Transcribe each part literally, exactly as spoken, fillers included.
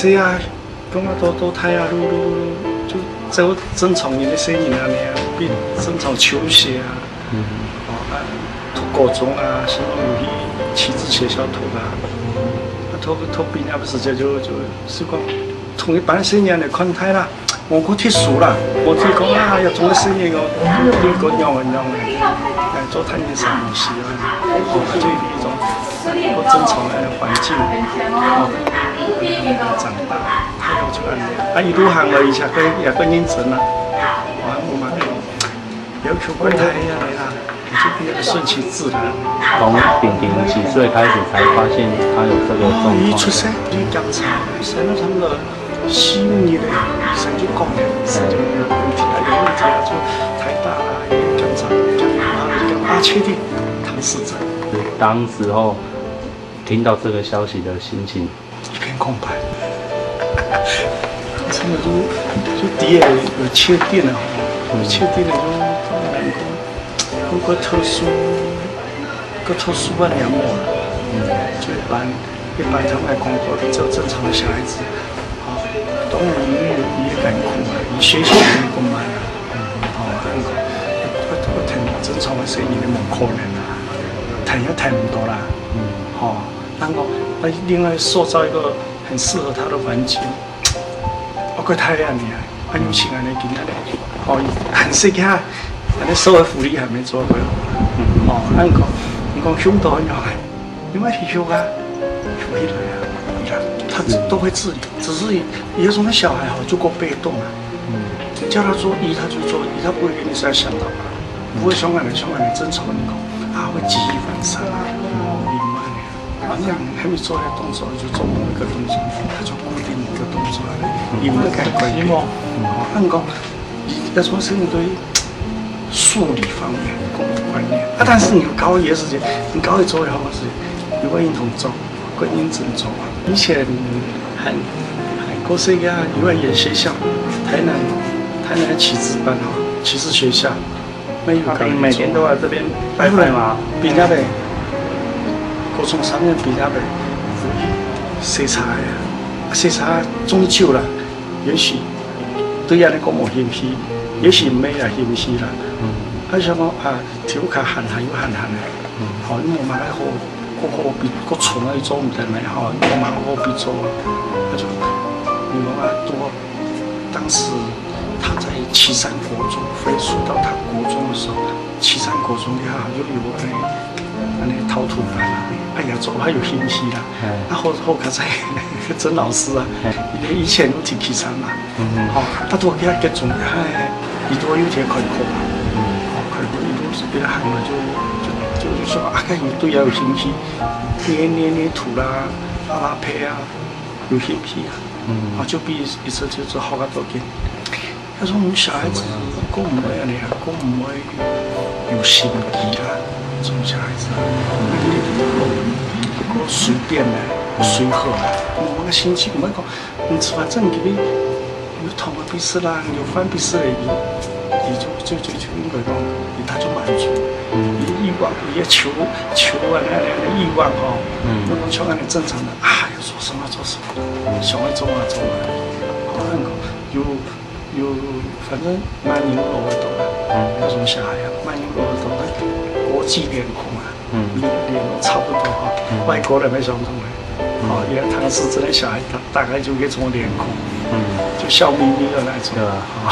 這啊，講啊，到，到大啊，就，就，就，就做正常人个細人啊，你啊，比正常球鞋啊，嗯。哦，啊，讀高中啊，什麼有去啟智學校讀啊，啊，讀，讀畢業个時節就，就，就講，同一般細人來看待啦。 無過特殊啦，無去講啊，要做个事業哦，要過樣啊樣啊，哎，做探險啥東西啊，哦，就一種好正常个環境，哦，長大，大概就恁樣。啊，一路行落去，也過，也過認真啦，啊，無嘛，要求過大个啦。 就比較順其自然。從丁丁幾歲開始才發現他有這個狀況？哦，一出生就檢查，生了差不多四五日了，醫生就講了，醫生就有問題啊，有問題啊，就台大啦，醫院檢查，檢查，檢查，確定唐氏症。當時候聽到這個消息的心情， 一片空白。真个就，就知个有確定个吼，有確定个就當然講，有个特殊，个特殊个黏膜啦，就一般，一般他們來講，比較正常个小孩子，啊，當然也有，也艱苦啊，你學習也有困難啊，哦，恁樣講，我，我，我聽正常个聲音，無可能啊，聽也聽毋到啦，吼。 然後，那另外塑造一個很適合他的環境。我覺得太安尼啊，啊，有情安尼，今仔日，哦，很適合，安尼社會福利還沒做過。哦，恁講，你講胸都很好，你買皮球啊，球起來啊，你看，他都會自理，只是有時候那小孩哈就夠被動啊。你叫他做一，他就做一，他不會跟你想想到啊，不會像安尼，像安尼正常你講啊，會舉一反三啊，哦，明白了。 反正還沒做个動作，就做某一個動作，他就固定一個動作，你毋會改變。哦，恁講，你要從身體對數理方面，講觀念啊，但是你高一个時間，你高一做个好个時間，你會運動做，會認真做啊。以前還，還過細个啊，有个也學校，台南，台南啟智班哈，啟智學校， 沒有，他們每天都來這邊拜拜嗎？畢業个，高中三年畢業个，洗車个啊，洗車終究啦，也許對安尼講無興趣，也許毋係也興趣啦。嗯。啊，想講啊，頭殼閒閒又閒閒个，嗯。吼，你無麼个好，好好比，好創啊，做毋得咩，吼，你無麼个好比做啊，啊就，你無麼个多 當時他在旗山國中，飛速到他國中的時候，旗山國中底下又有那，那陶土班啊，哎呀，做還有興趣啦。嗯。啊，好，好佳哉，曾老師啊，嗯。因為以前有去旗山嘛，嗯。吼，啊，都佮佢結種，哎，佢都有去看課嘛，嗯。吼，看課佢都是比較好嘛，就，就，就，就說啊，看佢對佢有興趣，捏，捏，捏土啦，拉拉胚啊， 有興趣啊，嗯。啊，就比一直就做好个多見。他說我們小孩子講毋會安尼啊，講毋會有心機啊，這種小孩子啊，講隨便啊，隨和啊，我个心情毋會講，你吃飯正給你，你有糖个必吃啦，你有飯必吃嘞，你，你就，就，就，就應該講，你他就滿足，嗯。你欲望，你个求，求啊，那，那，那欲望吼，嗯。那種像安尼正常个，啊，要做什麼做什麼。 想愛做啊做啊，好，恁講，有，有，反正麼人老得到啊，嗯。那種小孩啊，麼人老得到，那國際臉孔啊，嗯。臉，臉都差不多哈，嗯。外國人也相同的，嗯。哦，原來唐氏症个小孩，大，大概就這種臉孔，嗯。就笑眯眯的那種。對啊。哦。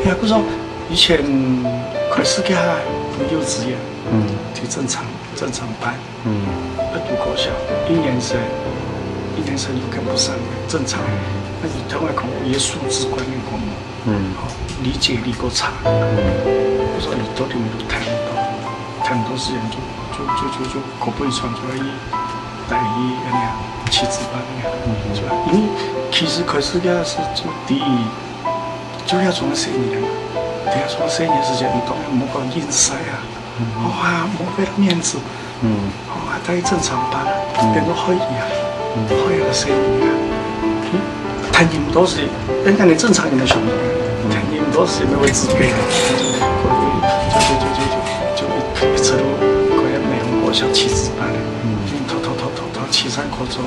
也毋係，以前開始个，幼稚園，嗯。就正常，正常班。 嗯。啊，讀國小，一年生，一年生就跟不上了，正常。但是台灣講，伊个素質觀念講無，嗯。吼，理解力過差。嗯。所以到底都聽毋到，聽毋到時間就，就，就，就，就可不可以傳出來，帶去恁樣，啟智班恁樣，嗯。是吧？因為其實開始个是就第一，就要從細人嘛，第一從細人時間，你當然毋好講硬塞啊，嗯。哇，無給他面子， 嗯。哦，啊，在正常班，嗯。變做好一點啊，嗯。好一個聲音啊。嗯，聽毋到時，人家你正常人的想法，嗯。聽毋到時沒有資格啊，就，就，就，就一，一直都可以美紅國小啟智班的，嗯。就讀，讀，讀，讀，讀，啟智國中，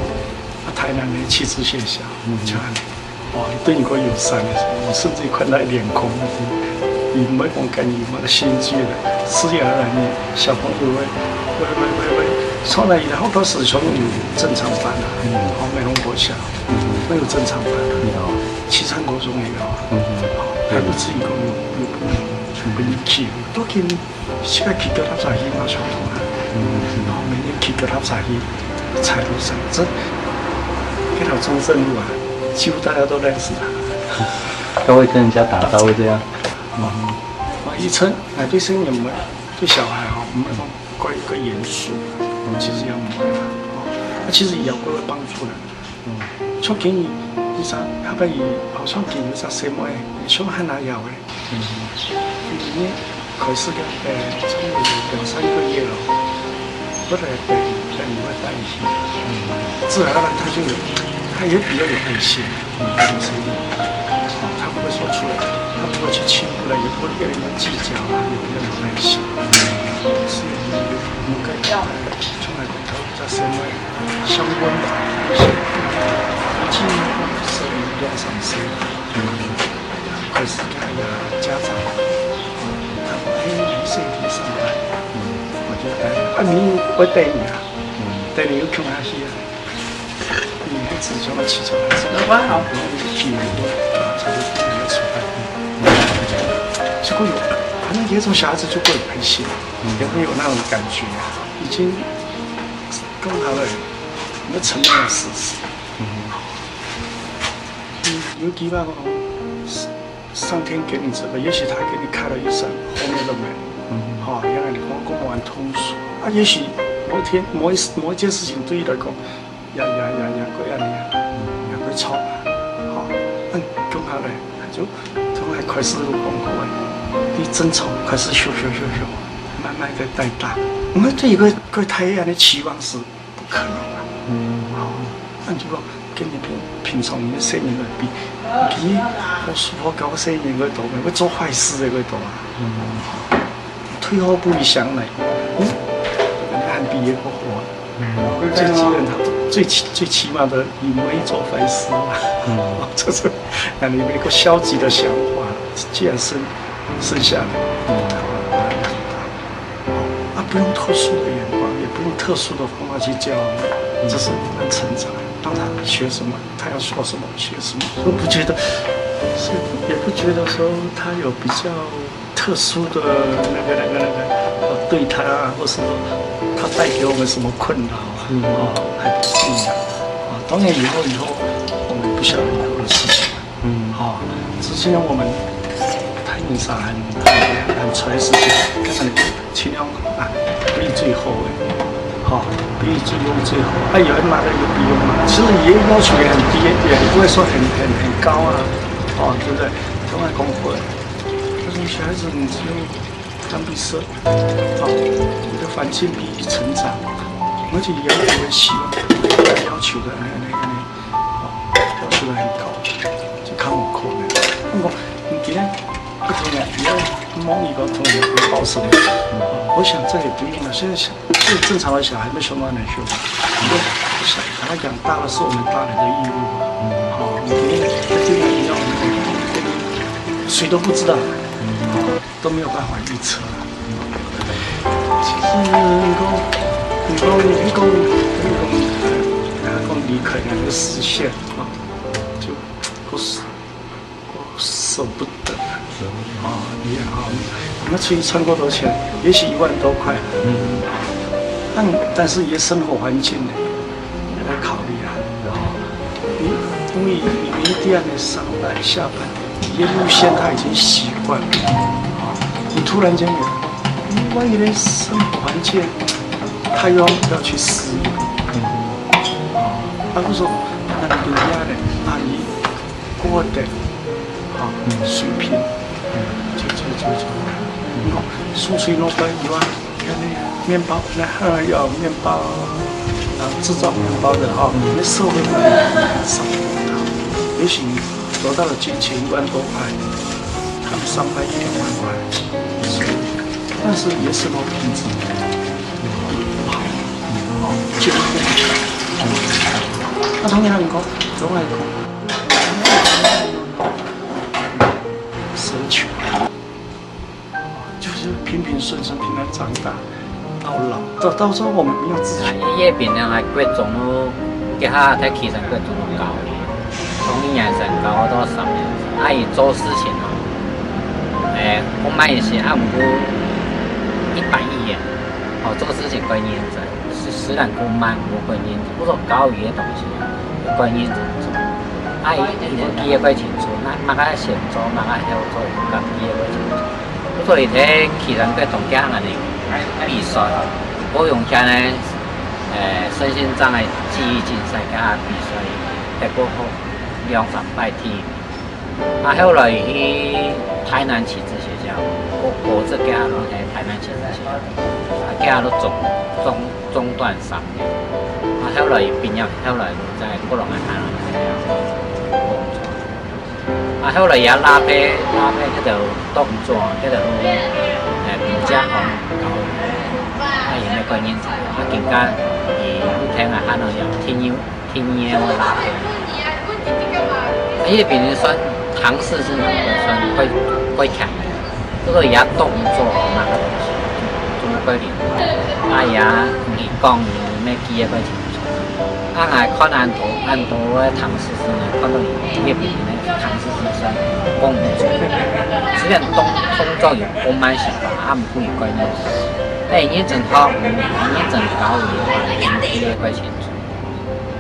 啊，讀台南的七支學校，嗯。就恁樣。哦，對你較友善的，我甚至看到臉孔，你毋會講干預嘛，心機的，自然而然的，小朋友會，會，會，會，會，從來以後開始小朋友正常班啊，嗯。哦，美濃國小，嗯。沒有正常班啊，有。七山國中也有啊，嗯。哦，還不至於講有，有，有，有分歧，都跟 自家騎腳踏車去嘛，相同啊。嗯。哦，每日騎腳踏車去，踩路上，這，這條中正路啊，幾乎大家都認識啊。都會跟人家打招呼這樣。哦，哦，以前，哎，對細人毋會，對小孩哦，毋會講過，過嚴肅，其實也毋會啦。哦，啊，其實也會有幫助的。 嗯。像今日，你知，後擺伊，好像今日有隻細妹，想喊阿耀誒。嗯。今日開始了，呃，差不多有兩三個月了，不來，呃，呃，你會帶一些。嗯。自然而然他就有，他也比較有耐心，嗯，跟生意。哦，他不會說出來，他不會去欺負人，也不會跟人家計較啊，也比較有耐心。嗯。是，我們該從來 較細妹，相關吧，一些，已經十二、兩三歲，嗯，開始跟哎呀家長，他說：“哎，你是你上班。”嗯。我就帶，啊，你，我帶你啊，嗯。帶你又看下去啊。你一直叫他起床，然後我好。然後你就去很多，啊，差不多不能出来。嗯。结果有，反正有一种小孩子就过得很开心，嗯。也会有那种感觉啊，已经 讲好了，你要承认的事实。嗯。你有几百个，上天给你这个，也许他给你开了一扇后面的门。嗯。哈，让你讲讲完通俗。啊，也许某一天，某一，某一件事情对你来讲，呀呀呀呀，个样呀，也会错啊。哈，嗯，讲好了，就从来开始讲过的，你争吵开始修修修修，慢慢的带大。我们对一个，个太阳的期望是 不可能啊。嗯。哦，那你就讲，跟你平，平常你的生意来比，比我师傅教个生意个多，会做坏事个多啊。嗯。退后步一想来，嗯，你还比也不好啊。嗯。最基本的，最起，最起码的，你不会做坏事啊。嗯。这是，那你那个消极的想法，既然生，生下来，嗯。啊，不用特殊的眼光，也不用特殊的方法去教，嗯。只是慢慢成长，让他学什么，他要说什么，学什么。我不觉得，是，也不觉得说他有比较特殊的那个，那个，那个，呃，对他啊，或是说他带给我们什么困扰啊，嗯。哦，还不至于啊。哦，当然以后，以后我们不晓得以后的事情。 嗯。哦，之前我们太平山很，很，很出来事情，但是呢，尽量啊，比最好的，哈，比最用最好。啊，有人骂的有比用骂，其实也要求也很低，也不会说很，很，很高啊，哦，对不对？从来讲过，但是小孩子你只有当比色，哦，你的环境比成长，而且要求的希望，要求的，哎，哎，哎， 哦，要求得很高，就看我可能。不过，你今天不同人，你要摸一个同人不报什么。哦，我想这也不用了。现在小，最正常的小孩没什么能学。因为小，把他养大了是我们大人的义务啊。哦，你今天在这个学校，谁都不知道。哦， 都没有办法预测啊。其实你讲，你讲，你讲，你讲，呃，讲离开那个视线啊，就不舍，不舍不得啊。啊，你啊，我们出去赚过多钱，也许一万多块，嗯，但，但是你的生活环境呢？ 要考虑啊。你，因为你每天的上班下班，你的路线他已经习惯了，啊，你突然间有另外一个生活环境，他又要去适应，啊，他不说，那你等一下呢？啊，你过得，啊，水平，就，就，就，就，你看，送水那个一万， 看那面包，那还要面包，啊，制造面包的哈，那社会上，也许得到的金钱一万多块，他们上班一两万块，所以，但是也是我品质不好，哦，就不好。中央个，中央个，奢求，就是平平顺顺、平安长大到老，到到时候我们没有自己。啊，葉炳良係國中咯，佢下在旗山國中教，從一年生教到三年生，啊，佢做事情哦，誒，毋慢一些，啊，毋過一板一眼，哦，做事情較認真。 雖，雖然較慢，毋過較認真，毋過教育个東西啊，較認真做。啊，佢，佢會記得較清楚，該麼个先做，麼个後做，佢會記得較清楚。所以在其他个中間恁呢比賽，高雄縣个，呃，身心障礙技藝競賽，佮佢比賽，得過好兩三擺第一名。 啊，後來去台南啟智學校，我，我這家落去台南啟智學校，啊，家落中，中，中斷三年。啊，後來畢業，後來在鼓浪嶼台南學校工作。啊，後來也拉坯，拉坯這條動作，這條，呃，比較好搞。啊，也無觀念，啊，更加，伊有聽啊，還有要聽有 天然个啦。啊，葉炳良算唐氏症，算較，較強个。不過也動作嘛，中國人，啊，也毋係講你乜記得較清楚。啊，𠊎看恁多，恁多个唐氏症啊，看到葉炳良个唐氏症算講毋出。雖然動，動作有放慢些吧，啊，毋過佢較認真。哎，認真學，認真教育个話，佢記得較清楚。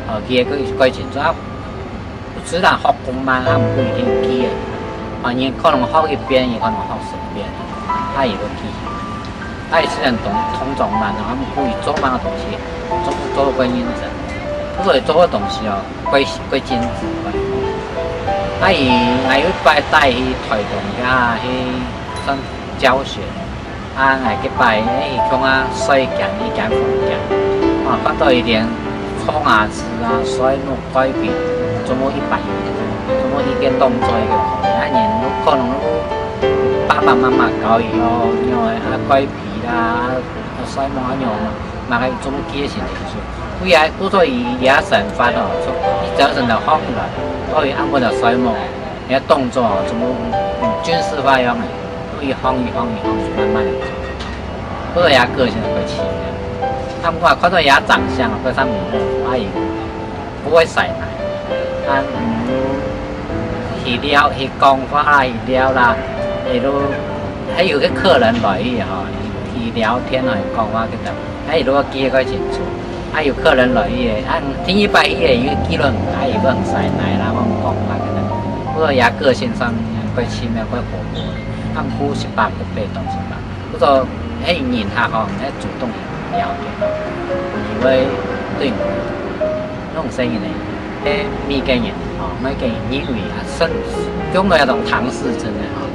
哦，記得較，較清楚啊。雖然學較慢，啊，毋過已經記得。啊，你可能學一遍，佢可能學十遍，啊，佢會記。啊，佢雖然動，動作慢啊，啊，毋過佢做麼个東西，做，做較認真。所以做个東西哦，較，較精緻，較好。啊，佢，𠊎有一擺帶去台東遐去算教學。 啊，𠊎該擺，誒，共下睡間，一間房間，啊，看到佢連搓牙齒啊、睡目、蓋被，總共一擺，總共一個動作一個動作，啊，人可能爸爸媽媽教佢哦，仰仔啊，蓋被啦，啊，睡目啊，仰仔嘛，嘛該總記得真清楚。所以啊，故所以這生活哦，從一早晨就學起來，到佢暗晡就睡目。 你个動作哦，全部，嗯，軍事化樣个，一項一項一項慢慢个做。不過佢个性較奇妙。啊，毋過看到佢个長相哦，非常無好，啊，佢毋會使奶。啊，嗯，去尞，去講話啦，去尞啦，佢都，還有个客人來去吼，去聊天啊，去講話，佢就 啊，佢都記得較清楚。啊，有客人來去个，啊，第一擺去个，佢記錄，啊，佢毋使來啦，講講話个。不過佢个性上較親切，較活潑。啊，毋過一百个八當一百。不過，迄人客吼，迄主動聊天，佢會對我，那種聲音呢，迄美國人吼，美國人認為啊，算，講到那種唐氏症个吼，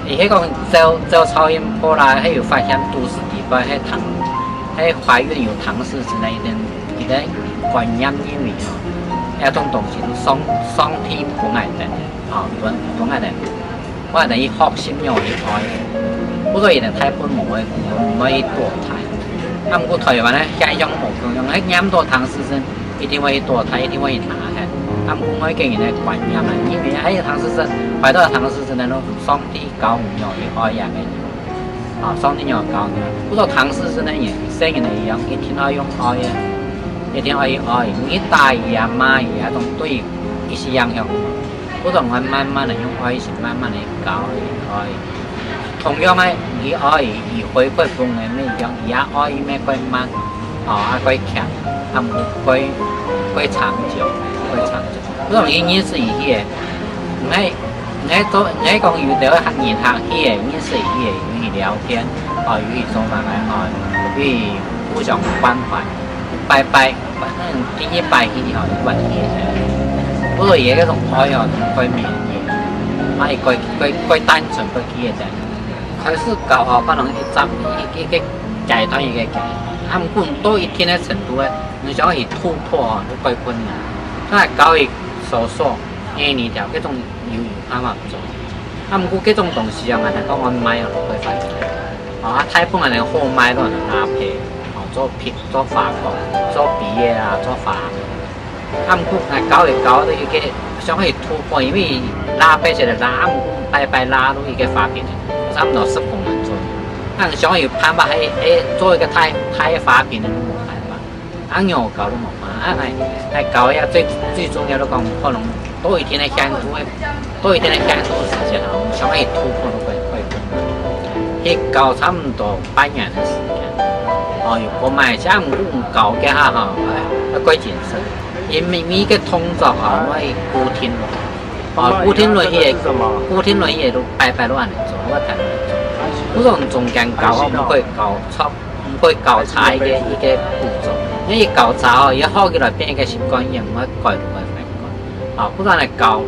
你係講照，照超音波啦，係有發現肚屎裡背係唐，係懷孕有唐氏症个，一定，一定觀念認為吼，該種東西都上，上天分𠊎等个，吼，分，分𠊎等，𠊎等去學習仰去愛个。不過佢等大部分無會，無會去墮胎。啊，毋過台灣个現象無共樣，係驗到唐氏症， 一定會去墮胎，一定會去拿个。啊，毋過外國人个觀念啊，因為還有唐氏症，懷到唐氏症个，攏上帝教你仰去愛个人。啊，上帝仰教你。不過唐氏症个人，細人仔一樣，一定愛用愛个，一定愛去愛。你打佢啊、罵佢啊，總對佢一息影響無。不過𠊎慢慢个用愛心，慢慢个教佢愛。 同樣个，你愛佢，佢回饋分你乜一樣，佢也愛你乜較慢，吼，啊，較強，啊，毋過較，較長久，較長久。不過你認識佢个，你，你做，你講有兜人客去个，認識佢个，有去聊天，吼，有去做麼个，吼，有去互相關懷，拜拜。 反正第一擺去吼，一般去个，不過佢个該種愛哦，較綿延，啊，佢較，較，較單純，較記得。開始教學可能一隻，一，一個階段，一個階段，啊，毋過到一定个程度个，你想要去突破哦，就較困難。該教育手手，因為你條該種猶豫，他嘛毋做。啊，毋過該種東西啊，𠊎等講愛賣哦，就會發展。啊，大部分个人好賣都係拿坯，哦，做坯，做花工，做坯个啊，做花。啊，毋過𠊎搞一搞，都有个想去突破，因為拉白色个拉，啊，毋過白白拉都一个花瓶，差毋多十公分左右。啊，想有辦法，還，還做一个大，大个花瓶，都無辦法。啊，仰搞都無办法。啊，𠊎，𠊎搞呀，最，最重要都講，可能多一天个限度，多一天个限度个時間啊，想去突破都怪，怪困難。去搞差毋多半年个時間。哦，有个賣，像毋過搞个哈，哈，哎，怪謹慎。 因為每，每个動作吼，愛固定落。哦，固定落去个，固定落去个都擺擺落恁樣做，我看恁樣做。故所中間搞吼，毋會搞錯，毋會搞差一个，一个步驟。因為搞差吼，佢學起來變一个習慣，佢毋會改，毋會改。哦，故所來搞，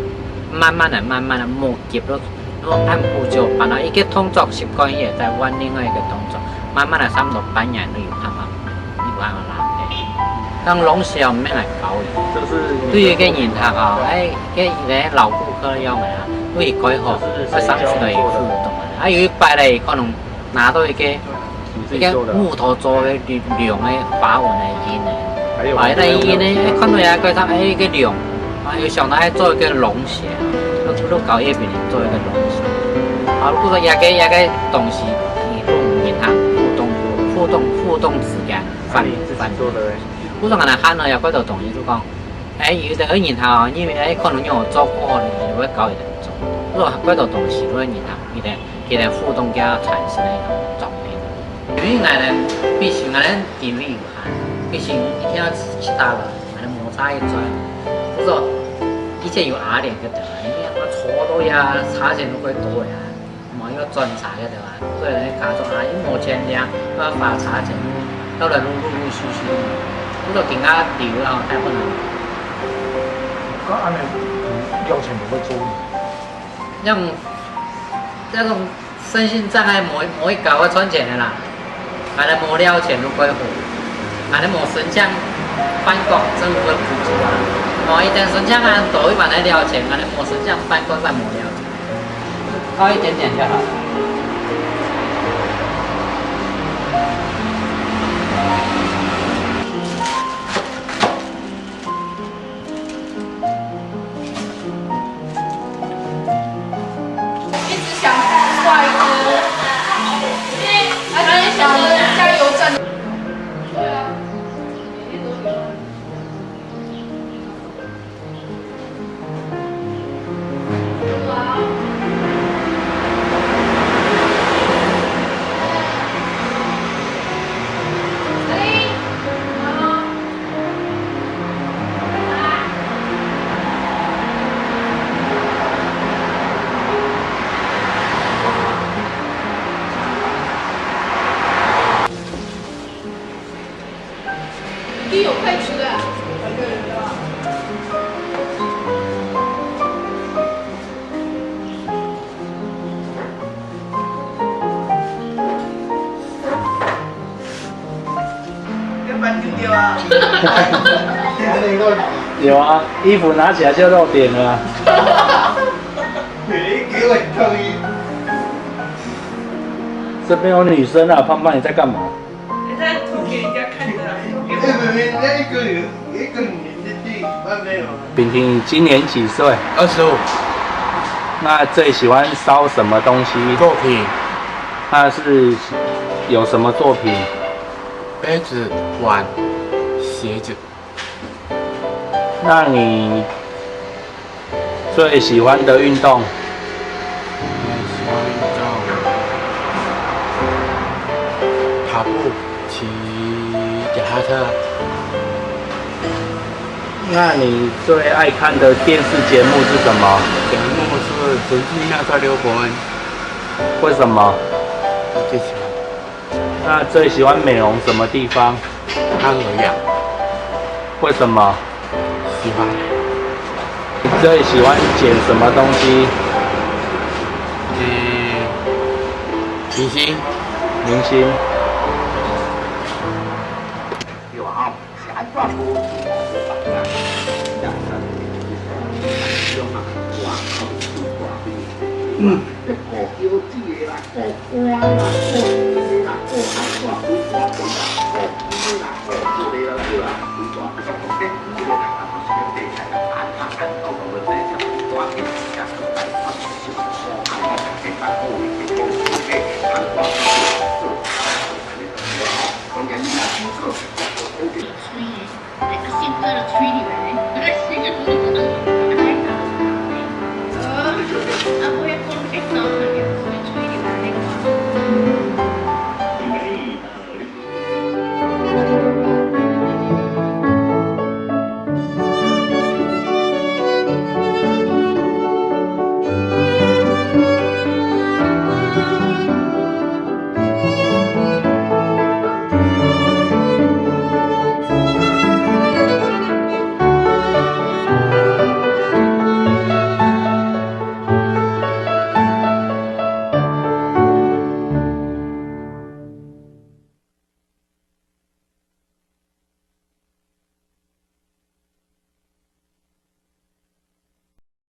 慢慢來，慢慢來，無急咯。 如果按步驟辦到一个動作習慣，佢會再換另外一个動作，慢慢个差毋多半年都有辦法，有辦法拉平。當然是毋免來搞佢。就是你的，對於一个人客啊，哎，个，个老顧客要買啊，對佢改好，就是，會上去个互動啊。啊，有一擺咧，可能拿到一个 一个木頭做个龍个花紋个印呢。還有，啊，那印呢，看到也怪他，哎，一个龍，啊，有想到還做一个龍鞋，都，都搞月餅做一个龍鞋。啊，故所這个，這个東西，你用銀行互動，互動，互動之間，反，啊，你自己做的嘞？反。故所𠊎來看到有幾多東西，就講，哎，有个銀行啊，因為，哎，可能有做過的，你會搞一点做。故所幾多東西都係銀行，一点，一点互动，佢產生的一種作品。 因為𠊎等，畢竟𠊎等經費有限，畢竟一定愛去打了，𠊎等無差一轉。不過，一切有壓力个，對吧？因為𠊎坐到呀，差錢都會多呀，嘛要轉差个，對吧？所以呢，家屬啊，又無錢領，又要發差錢，到來陸陸續續，不過更加留啊，太不能。該恁樣，有錢就會做呢？ 恁樣，恁樣身心障礙無，無會搞會賺錢个啦。恁樣無了錢就過好，恁樣無身上半角政府會補助啊。無一旦身上恁多，一般來了錢，恁樣無身上半角才無了錢。高一点点就好。 一直想画一个，他一直想加油站。对啊，每天都有。已经有快车啊。 要搬丢掉啊！有啊，衣服拿起来就露点了啊。你给我抗议！这边有女生啊，胖胖，你在干嘛？你在偷给人家看的啊，偷给我。哎，妹妹，那一个有，一个女的地方没有啊。婷婷，你今年几岁？二十五。那最喜欢烧什么东西？作品。那是有什么作品？杯子、碗、鞋子。那你最喜欢的运动？最喜欢运动，跑步，骑脚踏车。那你最爱看的电视节目是什么？节目是《神经妙赛刘伯温》。为什么？我最喜欢。那最喜欢美容什么地方？ 他很痒。为什么？喜欢。你最喜欢剪什么东西？嗯，明星。明星。嗯。